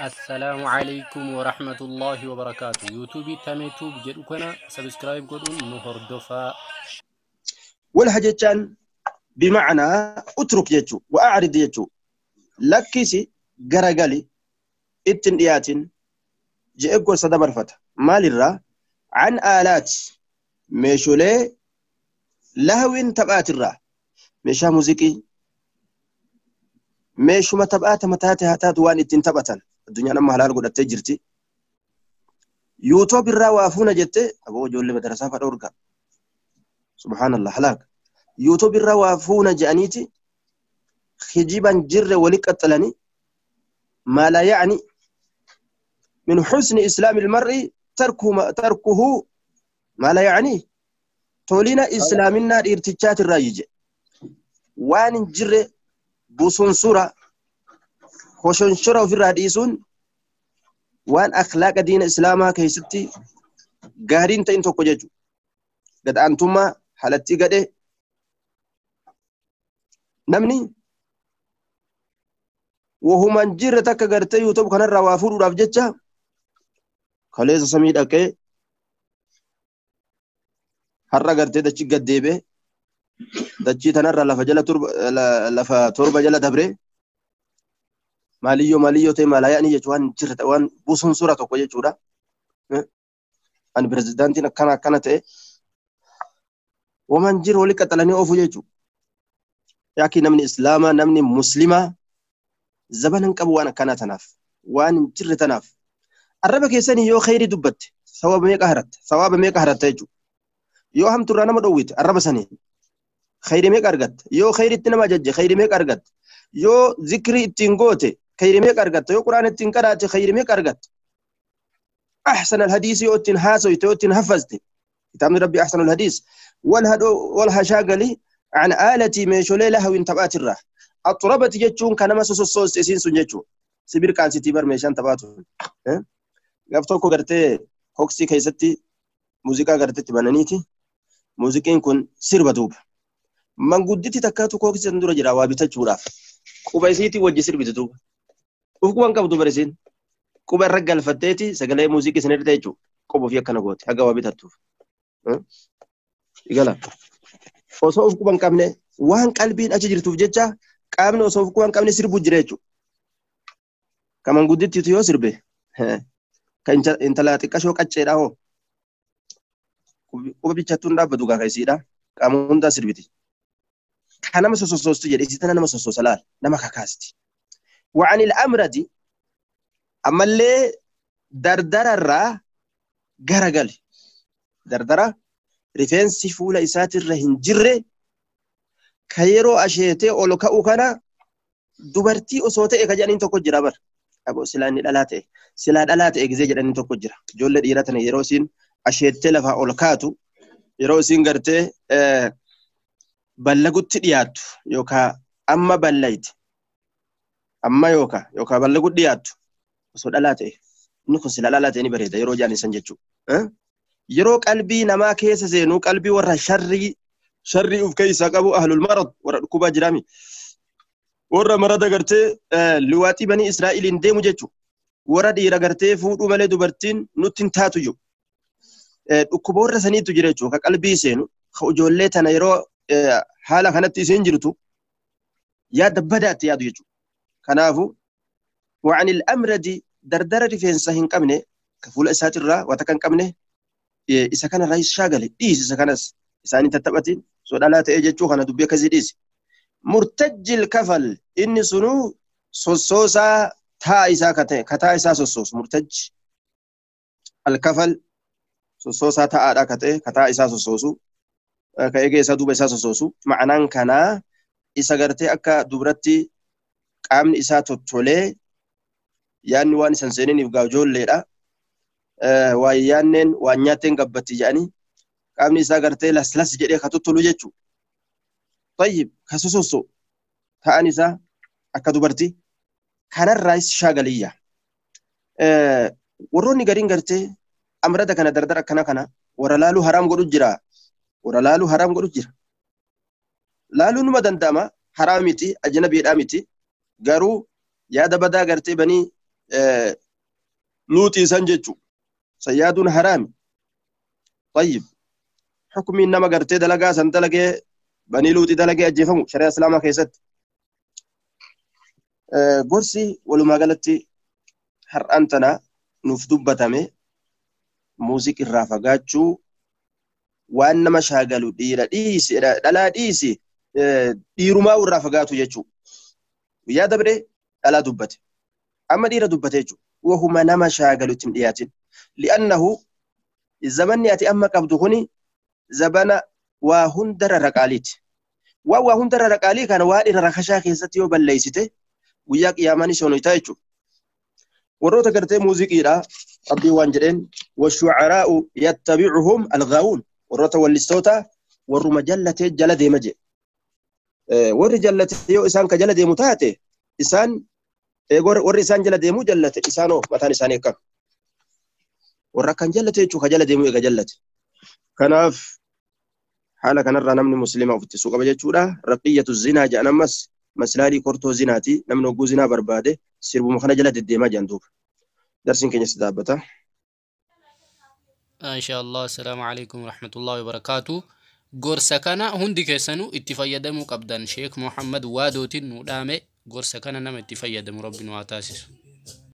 Assalaamu calaykum waraxmatullaahi wabarakaatu. Yuutuubii Tamee Tuub jedhu kana sabiskiraayib godhuun nu hordofaa. Walha jechaan bimacnaa utruk jechuu wa acrid jechuu, lakkisi, garagali, ittin dhiyaatin je'e gorsa dabarfata. Maalirraa? An aalaat, meesholee lahwin, taphaatirraa, meeshaa muuziqii, meeshuma taphaata mataate haa taatu, waan ittiin taphatan addunyaan amma halaal godhattee jirti. YouTube irraa waa fuuna jette, aboo ijoollee madarasaa fadha urga, subhaanallah, halaak. YouTube irraa waa fuuna je'aniiti hijiban jirre wali qaxxalanii maa laa ya'ni. Min husni islaami ilmar'i tarkuhu maa laa ya'ni. Tolina islaaminaa dhiirtichaatirraa yije waan hin jirre busunsura hoshonshora ofirraa dhiisuun waan akhlaaqa diina islaamaa keessatti gaariin ta'in tokko jechuudha. Gad'aantummaa halattii gadhee namni wahumaan jirre takka gartee YouTube kanarraa waa fuudhuudhaaf jecha kaleessa samii dhaqee har'a gartee dachii gad deebi'ee dachii tanarra lafa jala torba, lafa torba jala dabree maaliyyoo maaliyyoo ta'e maalaa yaa'anii jechuun waan jirre waan buusuun suura tokko jechuudha. Ani pirezidaantiin akkana akkana ta'e waman jiru wali qaxalanii oofu jechuudha. Yaaki namni islaamaa, namni muslimaa zabana hin qabu waan akkanaa tanaaf, waan hin jirre tanaaf. Arraba keessanii yoo khayrii dubbatte sawaaba meeqa haratta, sawaaba meeqa haratta jechuudha. Yoo hamturraa nama dhowwite arraba sanii khayrii meeqa argatta? Yoo khayriitti nama ajajje khayrii meeqa argatta? Yoo zikrii ittiin goote khayrii meeqa argatta? Yoo quraan ittiin qaraate khayrii meeqa argatta? أحسن الحديث yoo ittiin haasoyte, yoo ittiin hafazte, kitaabni rabbi أحسن الحديث. Wal hashagali عن آلة, meesholee lahawin taphaatirraa. أطربت jechuun kan nama sosossooste isiin sun jechuun sibir qaansitii bar meeshaan taphaatu. Gaaf tokko gartee koksii keessatti muuziqaa garteetti bananiiti, muuziqiin kun sirba duuba. Mangudditti takkaatu koksii san dura jira waa bitachuudhaaf. Quba isiitii wajji sirbiti duuba. Uf quban qabdu bar isiin. Quba irra galfatteeti sagalee muuziqii san irra jechuudha. Quba ofii akkana goote haga waa bitattuuf. Igala. Osoo uf quban qabne waan qalbiin achi jirtuuf jecha qaamni osoo uf quban qabne sirbu jira jechuudha. Ka manguddittiitu yoo sirbe, ka intala xiqqashoo qacceedha hoo. Quba bichattuun dhaabbatu gaa isiidha. Qaama hundaa sirbiti. Ka nama sosossoostu jedhe, isii tana nama sossoosa laal, nama kakaasti. وعن الأمرد, ammallee dardararraa garagali. Dardara rifeensi fuula isaatirra hin jirre ka yeroo asheetee ol ka'u kana dubartii osoo ta'e ka jedhaniin tokko jira bar. Aboo silaa inni dhalaa ta'e, silaa dhalaa ta'e gizee jedhaniin tokko jira. Ijoollee dhiiraa tana yeroo isiin asheettee lafaa ol kaatu, yeroo isiin gartee ballagutti dhiyaattu yookaan amma ballayte amma yookaan ballagutti dhiyaattu, osoo dhalaa ta'e, inni kun silaa dhalaa ta'e ni bareeda yeroo jedhan san jechuudha. Yeroo qalbii namaa keessa seenuu, qalbii warra sharrii sharrii of keessaa qabu, أهل المرض, warra dhukkubaa jiraami. Warra marada gartee liwaaxii banii Israa'eliin deemu jechuudha. Warra dhiira gartee fuudhuu malee dubartiin nutti hin taatu jiru. Dhukkuba warra saniitu jira jechuudha. Ka qalbii seenu, ka ijoollee tana yeroo haala kanatti isiin jirtu yaada badaatti yaadu jechuudha. Kanaafuu وعن الأمرد, dardara rifeensa hin qabne, ka fuula isaatirraa wata kan qabne, isa kana irraa shaagale, dhiisi isa kanas, isaanii tattaphatiin osoo dhalaa ta'ee jechuu kana dubbii akkasii dhiisi. مرتج الكفل, inni sunuu sossoosaa taa isaa kataa isaa sossoosu. مرتج الكفل, sossoosaa ta'aadha ka ta'e, kataa isaa sossoosu, ka eegee isaa duuba isaa sossoosu. Ma'anaan kanaa isa gartee akka dubaratti qaamni isaa tottolee yaanni waan isan seeniniif gaa ijoolleedha. Waan yaanneen waan nyaatteen gabbatti jedhanii qaamni isaa gartee laslas jedhee ka tottolu jechuudha. طيب, ka sososso ta'an isaa akka dubartii kanarraas shaagaliyya. Warroonni gariin gartee amrada kana, dardara akkana kana warra laaluu haraam godhu jira. Warra laaluu haraam godhu jira. Laaluu numa danda'ama, haraam miti, ajnabiidhaa miti, garuu yaada badaa gartee banii Luuxii san jechu san yaaduun haraami. Tayyib, xukumiin nama gartee dalagaa san dalagee, banii Luuxii dalagee, ajjeefamu shari'a islaamaa keessatti. Gorsi walumaa galatti har'aan tana nuuf dubbatame muuziqii irraa fagaachuu, waan nama shaagalu dhiira dhiisi dhalaa dhiisi dhiirumaa irraa fagaatu jechuudha. Guyyaa dabre dhalaa dubbate. Amma dhiira dubbate jechuudha. Wahuma nama shaagalu ittiin dhiyaatin. Li'annahu zamanni ati amma qabdu kuni zabana waa hundarra raqaaliiti. Waan waa hundarra raqaalii kana waan irra rakashaa keessatti yoo balleessite guyyaa qiyaamaa ni sonoytaa jechuudha. Warroota gartee muuziqiidha. Rabbii waan jedheen: "Washucaraa'u yattabicuhum alghaawuun", warroota wallistoota warruma jallatee jala deema jedhe. Warri jallate yoo isaan ka jala deemu taate, isaan warri isaan jala deemuu jallate isaanoo mataan isaanii akkam? Warra akkan jallate jechuu ka jala deemuu eega jallate. Kanaaf haala kanarraa namni musliima of ittisuu qaba jechuudha. Raqiyyatu zinaa jedhan ammas maslaalii kortoo zinaati. Namni hogguu zinaa barbaade sirbuma kana jala deddeemaa jedhan duuba. Darsiin keenya si dhaabbata. Maasha Allah, assalaamu alaikum warahmatullahi wabarakaatu. Gorsa kana hundi keessanuu itti fayyadamuu qabdan. Sheek Muhammad Waadootiin nu dhaame. Gorsa kana nama itti fayyadamu Rabbi nu haa taasisu.